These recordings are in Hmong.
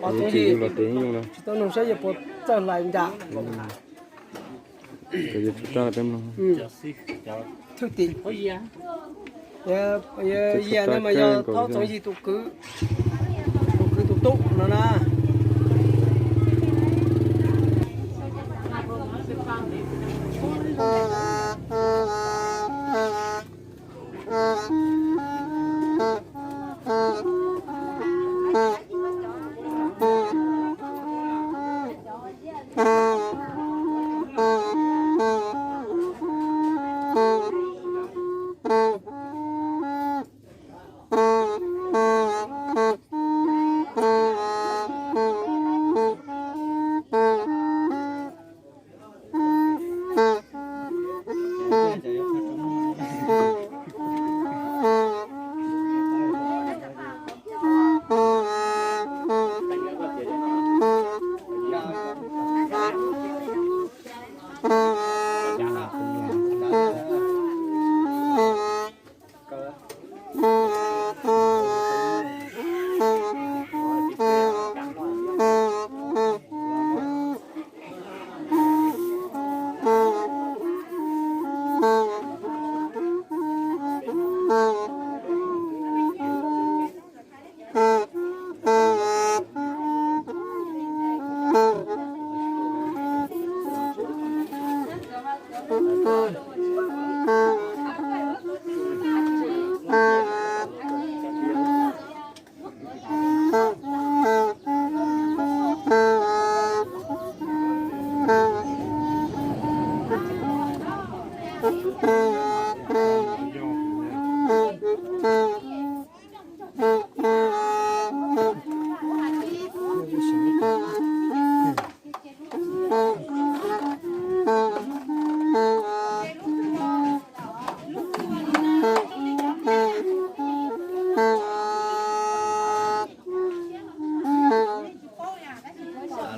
Tsis tau nug saib yog puas txawj hlais nram. Thwj tim. Yog Yias no mas yog Thaub Txoov Yig tus kwv, tus kwv tus tub no na.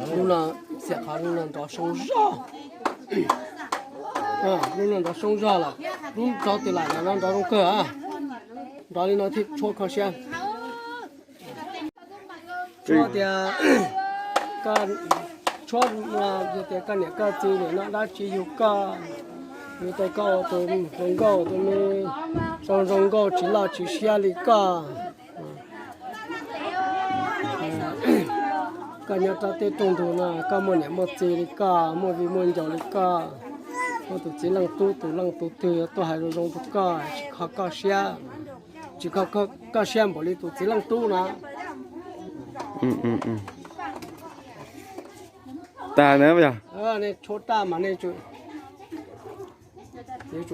Lub no, xiam qhov lub no nrov soo zog. Lub no nrov soo zog lawm, lub rov twg lam no nrov zoo kawg. Nrov li no thiaj tshuab kho siab. Tshuab tias, tshuab tias koj niam koj txiv nim no dab tsi yug koj, yug tau koj ua tus zoo nkauj, tus me zoo zoo nkauj tsis loj tsis siab li koj. Koj nyob rau tej rooj ntug no koj muaj niam muaj txiv li koj, muaj viv muaj ncaus li koj, muaj tus txiv leej tub tus leej tub twg tuaj hais zoo zoo rau koj, tsis kho koj siab, tsis kho koj siab npaum li tus txiv leej tub no. Tag na yog. Nej tshuab raj mas nej tsum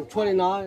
tshuab li no.